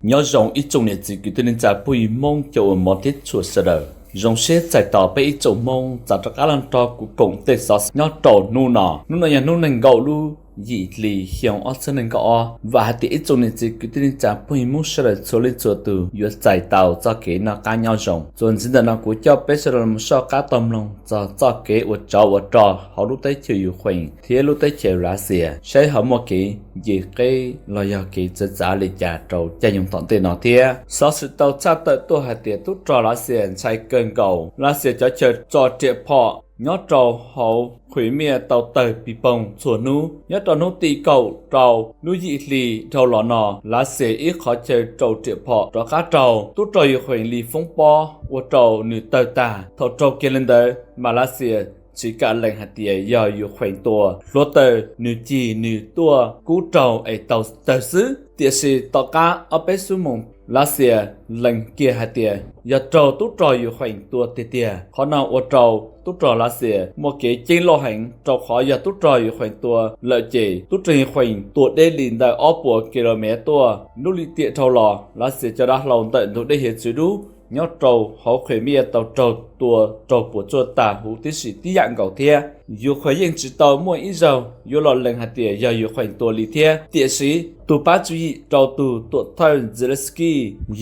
Nyob zoo ib tsoom niam txiv kwv tij neej tsa phooj ywg Hmoob cov uas hmov thiab tshua sawv daws. Zoo siab txais tos peb ib tsoom Hmoob txav rov qab los nrog kuv koom tej xov xwm nyob rau hnub no. Hnub no yog hnub nees nkaum lub yim hli xyoo ob txhiab nees nkaum ob. Vam hais tias ib tsoom niam txiv kwv tij neej tsa phooj ywg Hmoob sawv daws txhua leej txhua tus yuav txais tau txoj kev noj qab nyob zoo. Txuas ntxiv ntawm no kuv coj peb sawv daws los soj qab tau mloog txog txoj kev ua tsov ua rog hauv lub teb chaws Ukraine thiab lub teb chaws Russia, saib ho muaj kev nce qeb los yog kev txawv txav li cas rau caij nyoog tom ntej no thiab. Xov xwm tau tshaj tawm tuaj hais tias tub rog Russia ntshai kawg nkaus Russia cov chaw tso riam phom nyob rau hauv Crimea tau tawg pis poog txhua hnub. Nyob rau hnub tim kaum rau lub yim hli dhau los no, Russia ib qhov chaw rau riam phom rov qab raug tub rog Ukraine li foob pob ua rau nws tawg tag. Thaum raug kiag li ntawd mas Russia tsis kam lees hais tias yog Ukraine tua, hluav taws nws cig nws tuaj kub raug es tau tawg xwb. Tiam sis tom qab ob peb xuab moos Russia lees kiag hais tias yog raug tub rog Ukraine tua tiag tiag. Qhov no ua rau tub rog Russia muaj kev ceeb loj heev, rau qhov yog tub rog Ukraine tua lawm ces tub rog Ukraine tua deb li ntawm ob puas kilomev tuaj. Lub lim tiam dhau los Russia cov dav hlau ntawm ntug dej hiav txwv dub nyob rau hauv Crimea tau raug tua raug puas tsuaj tag huv tib si tib yam nkaus thiab. Ukraine yeej tsis tau muaj ib zaug yuav los lees hais tias yog Ukraine tua li thiab. Tiam sis tus pab tswv yim rau tus tuam thawj Zelensky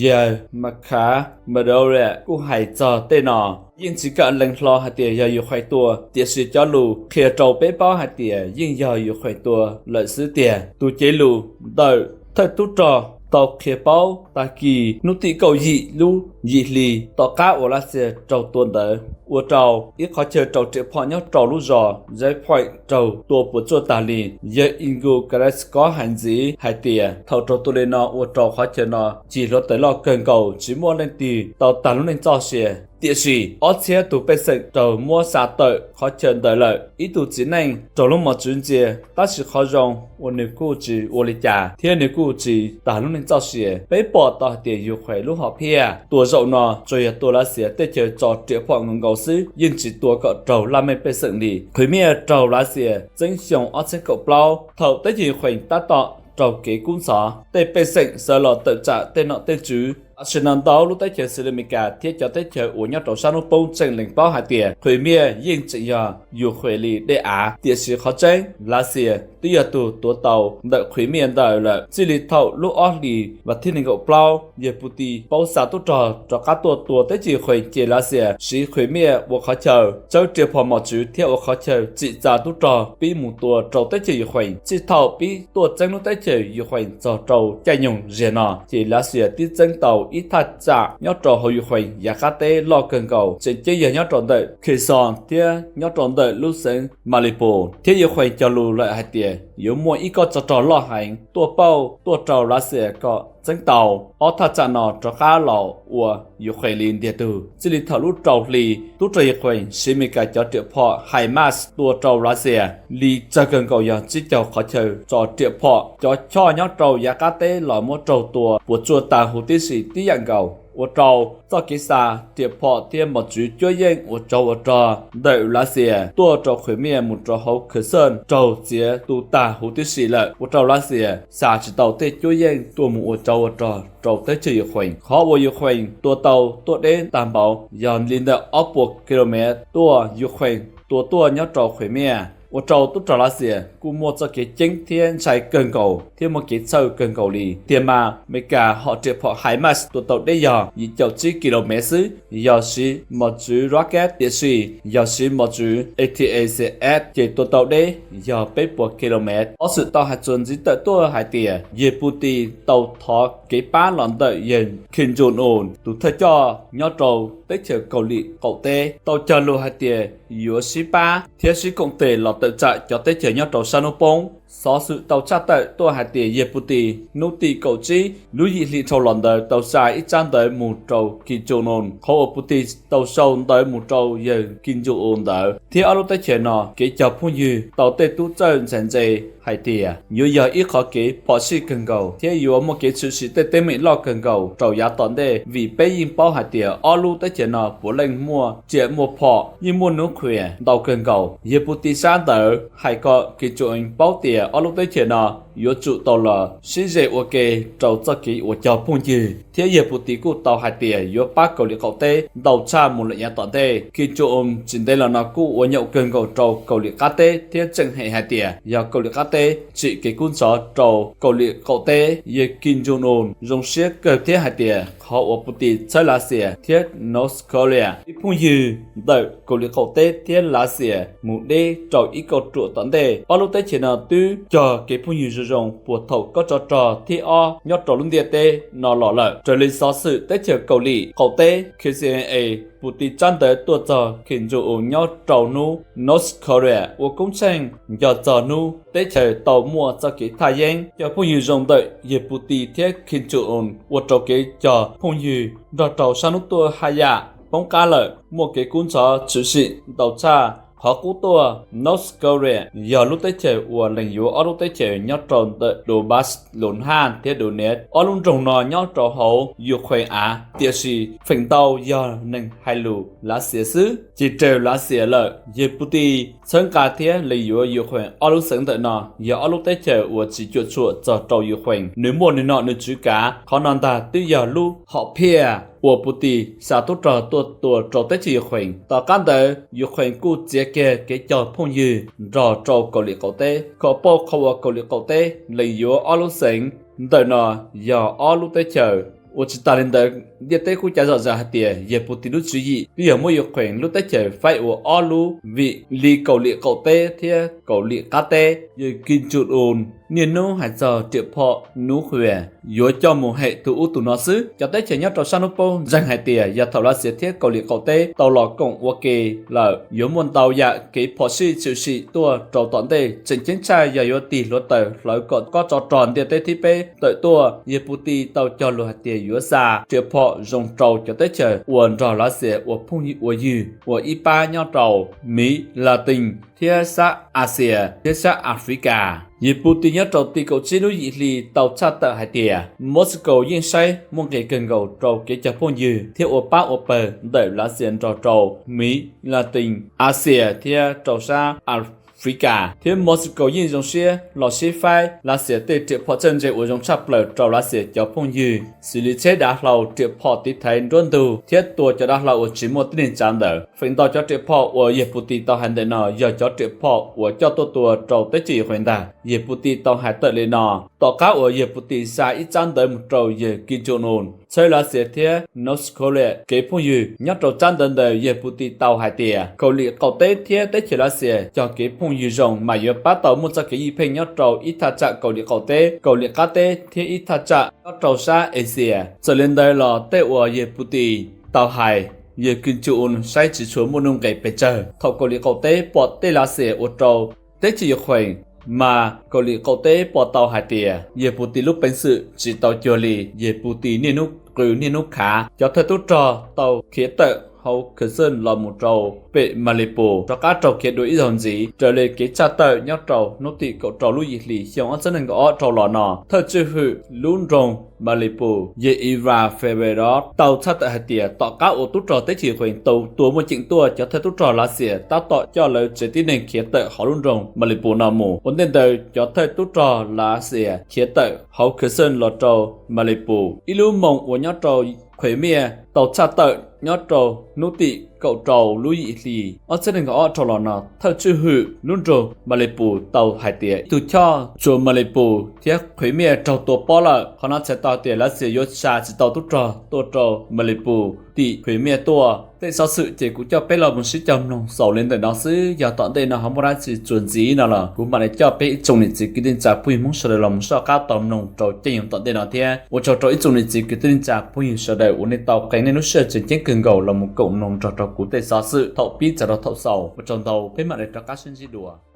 yawg Makar Moldorian kuj hais txog tej no, yeej tsis kam lees hlo hais tias yog Ukraine tua, tiam sis cov lus qhia rau peb paub hais tias yeej yog Ukraine tua lawm xwb tiag. Tus cev lus ntawm thawj tub rog tau qhia paub tag kis hnub tim kaum yim lub yim hli tom qab uas Russia raug tua ntawd, ua rau ib qhov chaw rau riam phom nyob rau lub zos Zephyr raug tua puas tsuaj tag li. Yawg Igor Kalashnikov hais ntxiv hais tias thaum raug tua li no ua rau qhov chaw no cig hluav taws loj kawg nkaus, tsis muaj leej twg tau tag lub neej txoj sia. Tiam sis ob txhiab tus pej xeem raug muab xa tawm qhov chaw ntawd lawm. Ib tug txiv neej raug lub mos txwv ntxias, tab sis qhov zoo uas nws kuj tsis ua li cas thiab nws kuj tsis tag lub neej txoj sia. Peb pom tau hais tias Ukraine lub hom phiaj tua zaum no tsuas yog tua Russia tej chaw tso riam phom nkaus nkaus xwb, yeej tsis tua kom raug laj mej pej xeem li. Crimea raug Russia txeeb xyoo ob txhiab kaum plaub, thaum teb chaws Ukraine tab tom raug kev kub ntxhov, tej pej xeem sawv los tawm tsam tej nom tej tswv. Tam sim no ntau lub teb chaws xws li Amelikas thiab cov teb chaws uas nyob rau sab hnub poob tseem lees paub hais tias Crimea yeej tseem yog Ukraine li dej av. Tiam sis qhov tseeb, Russia twb yog tus tuav tau ntawm Crimea ntawd lawm. Txij li thaum lub ob hlis vas thib nees nkaum plaub yawg Putin paub xa tub rog rov qab tuaj tua teb chaws Ukraine ces Russia siv Crimea ua qhov chaw tsawb riam phom mos txwv thiab ua qhov chaw txim tsa tub rog pib mus tua rau teb chaws Ukraine. Txij thaum pib tuaj txeeb lub teb chaws Ukraine txog rau caij nyoog ziag no ces Russia twb txeeb tau ib thaj tsam nyob rau hauv Ukraine yav qab teb loj kawg nkaus, tseem ceeb yog nyob rau ntawm Kherson thiab nyob rau ntawm lub xeev Mariupol. Thiab Ukraine cog lus lawm hais tias yuav muaj ib kob tsov rog loj heev tuaj pauj tuaj rau Russia kom txeeb tau ob thaj tsam no rov qab los ua Ukraine li ntiag tug. Txij li thaum lub rau hli tub rog Ukraine siv Amelikas cov riam phom HIMARS tua rau Russia li tsawg kawg nkaus yog tsib caug qhov chaw tso riam phom. Cov choj nyob rau yav qab teb los muab raug tua puas tsuaj tas huv tib si tib yam nkaus, ua rau txoj kev xa riam phom thiab mos txwv cuab yeej ua tsov ua rog ntawm Russia tuaj rau Crimea mus rau hauv Kherson raug txiav tu tag huv tib si lawm, ua rau Russia xa tsis tau tej cuab yeej tuaj mus ua tsov ua rog rau teb chaws Ukraine. Qhov uas Ukraine tua tau tuaj deb tag npaum yog li ntawm ob puas kilomev tuaj Ukraine tua tuaj nyob rau Crimea, ua rau tub rog Russia kuj muaj txoj kev ceeb thiab ntshai kawg nkaus thiab muaj kev txhawj kawg nkaus li. Tiag mas Amelikas hom riam phom HIMARS tua tau deb yog yim caum tsib kilomev xwb, yog siv mos txwv rocket, tiam sis yog siv mos txwv ATACMS ces tua tau deb yog peb puas kilomev. Ob xwm tau hais txuas ntxiv tawm tuaj hais tias yawg Putin tau thov kev pab los ntawm yawg Kim Jong Un tus thawj coj nyob rau teb chaws Kauslim qaum teb, tau cog lus hais tias yuav sib pab thiab sib koom tes los tawm tsam cov teb chaws nyob rau sab hnub poob. Xov xwm tau tshaj tawm tuaj hais tias yawg Putin hnub tim kaum tsib lub yim hli dhau los ntawd tau xa ib tsab ntawv mus rau Kim Jong Un. Qhov uas Putin tau sau ntawv mus rau yawg Kim Jong Un ntawd thiab ob lub teb chaws no kev cog phooj ywg tau tej tub txawj ntxhais ntse hais tias yuav yog ib qhov kev phom sij kawg nkaus thiab yuav muaj kev tshwm sim tej teeb meem loj kawg nkaus rau yav tom ntej, vim peb yeej paub hais tias ob lub teb chaws no puav leej muaj riam muaj phom, yeej muaj nuclear ntau kawg nkaus. Yawg Putin sab ntawd hais kom Kim Jong Un paub tias ob lub teb chaws no yuav tsum tau los sib ze ua ke rau txoj kev uas cog phooj ywg, thiab yawg Putin kuj tau hais tias yuav pab Kauslim Qaum Teb ntau tshaj mus lawm yav tom ntej. Kim Jong Un tsis ntev los no kuj ua nyaum kawg nkaus rau Kauslim Qab Teb thiab tseem hem hais tias yog Kauslim Qab Teb tsim kev kub ntxhov rau Kauslim Qaum Teb. Yawg Kim Jong Un zoo siab kawg thiab hais tias qhov uas Putin txhawb Lav Xias thiab North Korea ib phooj ywg ntawm Kauslim Qaum Teb thiab Lav Xias mus deb rau ib kauj ruam tom ntej. Ob lub teb chaws no twb cog kev phooj ywg zoo zoo puag thaum kob tsov rog thib ob nyob rau lub ntiaj teb no los lawm. Raws li xov xwm teb chaws Kauslim Qaum Teb K C N A, Putin tsab ntawv tuaj txog Kim Jong Un nyob rau hnub North Korea ua koob tsheej nco txog hnub teb chaws tau muaj txoj kev thaj yeeb. Cov phooj ywg zoo ntawm yawg Putin thiab Kim Jong Un ua rau kev cog phooj ywg nrog rau sab hnub tuaj haj yam poob qab lawm, muaj kev kub ntxhov tshwm sim ntau tshaj. Qhov qub tuaj, North Korea yog lub teb chaws uas lees yuav ob lub teb chaws nyob rau ntawm Donbas, Luhansk thiab Donetsk. Ob lub nroog no nyob rau hauv Ukraine av, tiam sis feem ntau yog neeg hais lus Lav Xias xwb, ceg raws Lav Xias lawm. Yawg Putin txhawb nqa thiab lees yuav Ukraine ob lub xeev ntawm no yog ob lub teb chaws uas tsis cuam tshuam txog rau Ukraine, nws muaj nws nom nws tswv kav. Qhov no ntag twb yog lub hom phiaj uas Putin xa tub rog tuaj tua rau teb chaws Ukraine. Tom qab ntawd Ukraine kuj txiav kiag kev cog phooj ywg nrog rau Kauslim Qaum Teb. Kom pauj qhov uas Kauslim Qaum Teb lees yuav ob lub xeev ntawm no yog ob lub teb chaws. Ua tsis tas li ntawd, ntiaj teb kuj cav zom zaws hais tias yawg Putin lub tswv yim twb yog muab Ukraine lub teb chaws faib ua ob lub, vim li Kauslim Qaum Teb thiab Kauslim Qab Teb. Yawg Kim Jong Un niaj hnub hais txog riam phom nuclear yuav coj mus hem tus ub tus no xwb. Cov teb chaws nyob rau sab hnub poob ntseeg hais tias yog thaum Lav Xias thiab Kauslim Qaum Teb tau los koom ua ke lawm, yuav muaj ntau yam kev phom sij tshwm sim tuaj rau tom ntej. Tseem ceeb tshaj yog yuav tig hluav taws hlawv kom kob tsov rog ntiaj teb thib peb tawm tuaj. Yawg Putin tau cog lus hais tias yuav xa riam phom zoo rau cov teb chaws uas nrog Lav Xias ua phooj ywg ua ywg ua ib pab nyob rau Miv Latin thiab sab Axias thiab sab Africa. Yawg Putin nyob rau tim kaum tsib lub yim hli tau tshaj tawm hais tias Moscow yeej saib muaj nqis kawg nkaus rau kev cog phooj ywg thiab ua pab ua pawg ntawm Lav Xias nrog rau Miv Latin, Axias thiab rau sab Africa, thiab Moscow yeej zoo siab los sib faib Lav Xias tej riam phom txawj ntse uas zoo tshaj plaws rau Lav Xias cov phooj ywg, xws li tsheb dav hlau, riam phom tiv thaiv nruab ntug thiab tua cov dav hlau uas tsis muaj tib neeg tsav ntawd. Feem ntau cov riam phom uas yawg Putin tau hais ntawm no yog cov riam phom uas coj tuaj tua rau teb chaws Ukraine ntag. Yawg Putin tau hais tawm li no tom qab uas yawg Putin xa ib tsab ntawv mus rau yawg Kim Jong Un txhawb Lav Xias thiab North Korea kev phooj ywg. Nyob rau tsab ntawv ntawd yawg Putin tau hais tias Kauslim Qaum Teb thiab teb chaws Lav Xias cog kev phooj ywg zoo mas yuav pab tau muaj txoj kev ywj pheej nyob rau ib thaj tsam Kauslim Qaum Teb, Kauslim Qab Teb thiab ib thaj tsam nyob rau sab Axias. Txawm li ntawd los tej uas yawg Putin tau hais, yawg Kim Jong Un saib tsis tshua muaj nuj nqis pes tsawg. Thaum Kauslim Qaum Teb pom tej Lav Xias ua rau teb chaws Ukraine, mas Kauslim Qaum Teb pom tau hais tias yawg Putin lub peev xwm tsis tau cuag li. Yawg Putin niaj hnub qw niaj hnub khav. Cov thawj tub rog tau khiav tawm hauv Kherson los mus rau pem Mariupol rov qab raug khiav dua ib zaug ntxiv. Raws li kev tshaj tawm nyob rau hnub tim kaum rau lub yim hli xyoo ob txhiab nees nkaum ob dhau los no, thawj tswj hwm lub nroog Mariupol, yawg Ivan Fedorov tau tshaj tawm hais tias tom qab uas tub rog teb chaws Ukraine tau tua muaj ceem tuaj, cov thawj tub rog Lav Xias tab tom coj lawv tsev tib neeg khiav tawm hauv lub nroog Mariupol no mus. Ua ntej ntawd cov thawj tub rog Lav Xias khiav tawm hauv Kherson los rau Mariupol. Ib lub moos uas nyob rau Crimea tau tshaj tawm nyob rau hnub tim kaum rau lub yim hli ob txhiab nees nkaum ob dhau los no, thawj tswj hwm lub nroog Mariupol tau hais tias ib tug choj tsuas Mariupol thiab Crimea raug tua pob lawm. Qhov no txhais tau tias Lav Xias yuav xa tsis tau tub rog tuaj rau Mariupol tim Crimea tuaj. Tej xov xwm ces kuv coj peb los mus sib cog mloog xaus li ntawm no xwb. Yog tom ntej no ho muaj dab tsi txuas ntxiv no los kuv mam li coj peb ib tsoom niam txiv kwv tij neej tsa phooj ywg Hmoob sawv daws los mus soj qab tau mloog rau caij nyoog tom ntej no thiab. Ua tsaug rau ib tsoom niam txiv kwv tij neej tsa phooj ywg sawv daws uas nej tau qee nej lub sij hawm tseem ceeb kawg nkaus los mus koom mloog nrog rau kuv tej xov xwm thaum pib txog rau thaum xaus. Ua tsaug ntau, peb mam li rov qab sib ntsib dua.